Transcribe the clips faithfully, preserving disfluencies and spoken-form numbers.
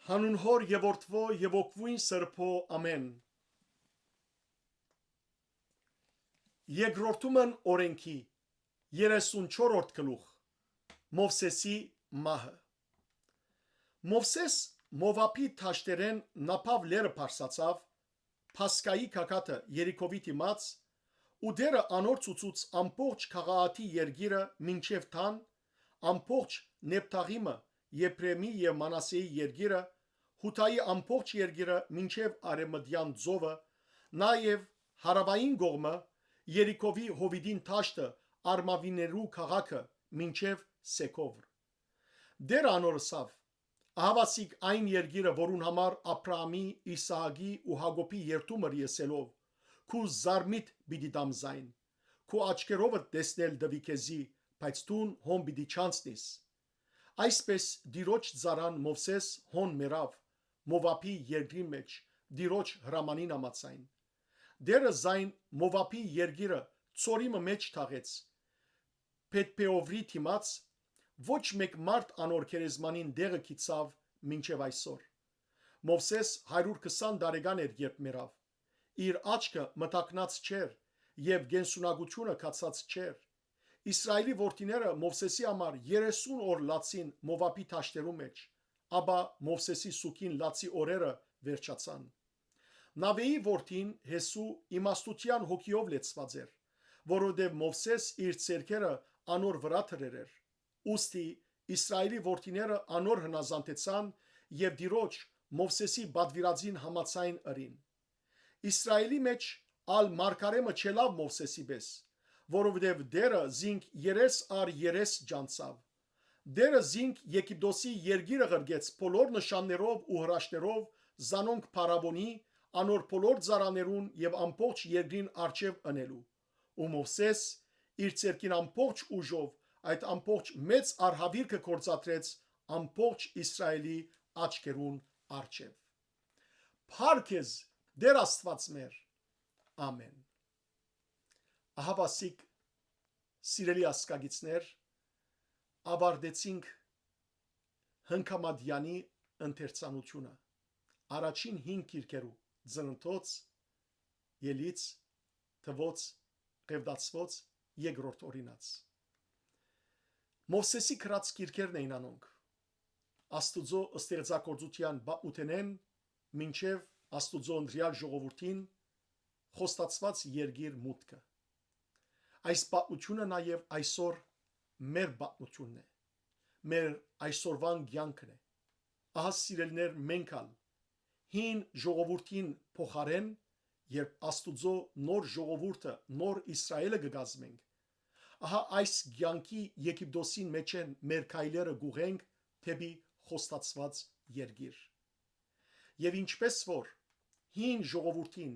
Հանուն Հօր եւ Որդւոյ եւ Ոգւոյն Սրբոյ, ամէն։ Երկրորդումն օրէնքի, երեսուն չորրորդ գլուխ, Մովսէսի մահը։ Մովսէս Մովաբի դաշտերէն Նափաւ լեռը բարձրացաւ, Փասկայի գագաթը Երիքովի դիմաց, ու Տէրը անոր ցուցուց ամբողջ Գաղաատի երկիրը մինչեւ Թան, ամբողջ Նեփթաղիմը, Եփրեմի եւ Մանասեի երկիրը, Յուդայի ամբողջ երկիրը մինչեւ Արեւմտեան ծովը, նաեւ հարաւային կողմը, Երիքովի Հովիտին դաշտը, արմաւիներու քաղաքը, մինչեւ Սեքովր։ Տէրը անոր ըսաւ. «Ահաւասիկ այն երկիրը, որուն համար Աբրահամի, Իսահակի ու Յակոբի երդում էր ըսելով, քու զարմիդ պիտի տամ զայն, քու աչքերովդ տեսնել տուի քեզի, բայց դուն հոն պիտի չանցնիս»։ Այսպէս Տիրոջ ծառան Մովսէս հոն մեռաւ Մովաբի երկրի մէջ, Տիրոջ հրամանին համաձայն։ Տէրը զայն Մովաբի երկիրը ցորի մը մէջ թաղեց, Փեթփեովրի դիմաց, ոչ մէկ մարդ անոր գերեզմանին տեղը գիցաւ մինչեւ այսօր։ Մովսէս հարիւր քսան տարեկան էր, երբ մեռաւ։ Իր աչքը մտակնած չէր եւ կենսունակությունը գացած չէր։ Իսրայէլի որդիները Մովսէսի համար երեսուն օր լացին Մովաբի դաշտերու մէջ, ապա Մովսէսի սուգին լացի օրերը վերջացան։ Նավեի որդին Յեսու իմաստութեան հոգիով լեցուած էր, որովհետեւ Մովսէս իր ձեռքերը անոր վրայ դրեր էր։ Ուստի Իսրայէլի որդիները անոր հնազանդեցան եւ Տիրոջ Մովսէսի պատուիրածին համաձայն ըրին։ Իսրայէլի մէջ ալ մարգարէ մը չելաւ Մովսէսի պէս, որովհետեւ Տէրը զինք երես առ երես ճանչցաւ։ Տէրը զինք Եգիպտոսի երկիրը ղրկեց բոլոր նշաններով ու հրաշներով, զանոնք փարաւոնի, անոր բոլոր ծառաներուն եւ ամբողջ երկրին առջեւ ընելու։ Ու Մովսէս իր ձեռքին ամբողջ ուժով այդ ամբողջ մեծ արհաւիրքը գործադրեց ամբողջ Իսրայէլի աչքերուն առջեւ։ Փառք քեզ, Տէր Աստուած մեր։ Ամէն։ Ահաւասիկ, սիրելի ազգագիցներ, աւարտեցինք Հնգամատեանի ընթերցանութիւնը, առաջին հինգ գիրքերու՝ Ծննդոց, Ելից, Թուոց, Ղեւտացուոց, Երկրորդ Օրինաց։ Մովսէսի գրած գիրքերն էին անոնք, Աստուծոյ ստեղծագործութեան պատմութենէն մինչեւ Աստուծոյ ընտրեալ ժողովուրդին խոստացուած երկիր մուտքը։ Այս պատմութիւնը նաեւ այսօր մեր պատմութիւնն է, մեր այսօրուան կեանքն է։ Ահա, սիրելիներ, մենք ալ հին ժողովուրդին փոխարէն, երբ Աստուծոյ նոր ժողովուրդը, նոր Իսրայէլը կը կազմենք, ահա այս կեանքի Եգիպտոսին մէջէն մեր քայլերը կ'ուղենք դէպի խոստացուած երկիր։ Եւ ինչպէս որ հին ժողովուրդին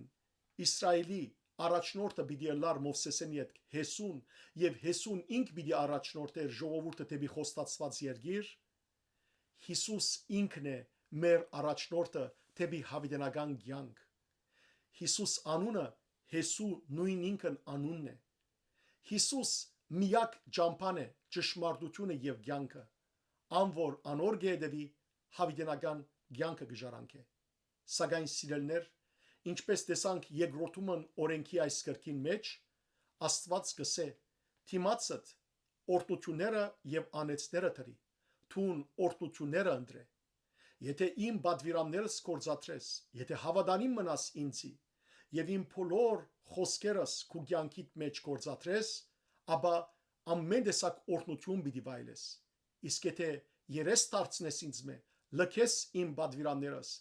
Իսրայէլի առաջնորդը պիտի ըլլար Մովսէսէն ետք Յեսուն, եւ Յեսուն ինք պիտի առաջնորդէր ժողովուրդը դէպի խոստացուած երկիր, Յիսուս ինքն է մեր առաջնորդը դէպի յաւիտենական կեանք։ Յիսուս անունը Յեսու նոյն ինքն անունն է։ Յիսուս միակ ճամբան է, ճշմարտութիւնը եւ կեանքը։ Ան որ անոր կը հետեւի, յաւիտենական կեանքը կը ժառանգէ։ Սակայն, սիրելիներ, ինչպէս տեսանք երկրորդումն օրէնքի այս գրքին մէջ, Աստուած կ'ըսէ. «Դիմացդ օրհնութիւնները եւ անեծները դրի, դուն օրհնութիւնները ընտրէ։ Եթէ իմ պատուիրաններս գործադրես, եթէ հաւատանիմ մնաս ինծի եւ իմ բոլոր խօսքերս քու կեանքիդ մէջ գործադրես, ապա ամէն տեսակ օրհնութիւն պիտի վայելես։ Իսկ եթէ երես դարձնես ինձմէ, լքես իմ պատուիրաններս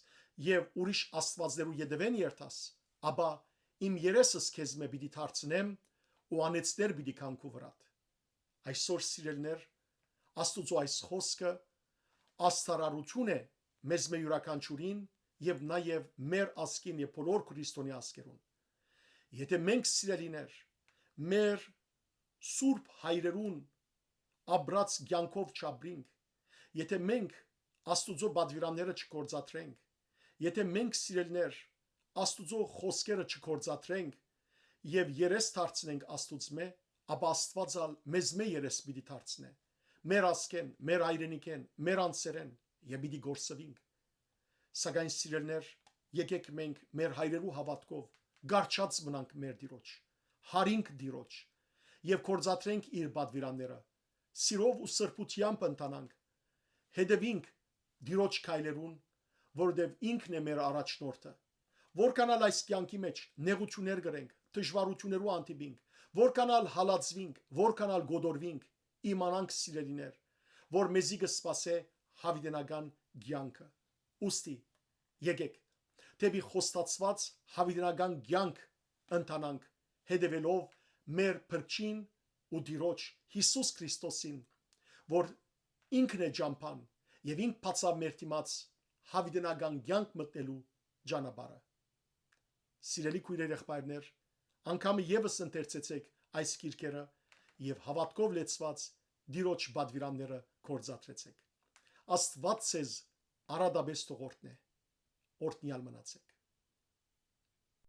եւ ուրիշ աստուածներու ետեւէն երթաս, ապա իմ երեսս քեզմէ պիտի դարձնեմ ու անեծներ պիտի գան քու վրադ»։ Այսօր, սիրելիներ, Աստուծոյ այս խօսքը աստարարութիւն է մեզմէ իւրաքանչիւրին եւ նաեւ մեր ազգին եւ բոլոր քրիստոնեայ ազգերուն։ Եթէ մենք, սիրելիներ, մեր սուրբ հայրերուն ապրած կեանքով չապրինք, եթէ մենք Աստուծոյ պատուիրանները չգործադրենք, եթէ մենք, սիրելիներ, Աստուծոյ խօսքերը չգործադրենք եւ երես դարձնենք Աստուծմէ, ապա Աստուած ալ մեզմէ երես պիտի դարձնէ, մեր ազգէն, մեր հայրենիքէն, մեր անձերէն, եւ պիտի կորսուինք։ Սակայն, սիրելիներ, եկէք մենք մեր հայրերու հաւատքով կառչած մնանք մեր Տիրոջ, յարինք Տիրոջ եւ գործադրենք իր պատուիրանները, սիրով ու սրբութեամբ ընթանանք, հետեւինք Տիրոջ քայլերուն, որովհետեւ ինքն է մեր առաջնորդը։ Որքան ալ այս կեանքի մէջ նեղութիւններ կրենք, դժուարութիւններու հանդիպինք, որքան ալ հալածուինք, որքան ալ կոտորուինք, իմանանք, սիրելիներ, որ մեզի կը սպասէ յաւիտենական կեանքը։ Ուստի, եկէք, դէպի խոստացուած յաւիտենական կեանք ընթանանք, հետեւելով մեր Փրկչին ու Տիրոջ Յիսուս Քրիստոսին, որ ինքն է ճամբան եւ ինք բացաւ մեր դիմաց յաւիտենական կեանք մտնելու ճանապարհը։ Սիրելի քոյրեր, եղբայրներ, անգամը եւս ընթերցեցէք այս գիրքերը եւ հաւատքով լեցուած Տիրոջ պատուիրանները գործադրեցէք։ Աստուած ձեզ առատապէս թող օրհնէ։ Օրհնեալ մնացէք։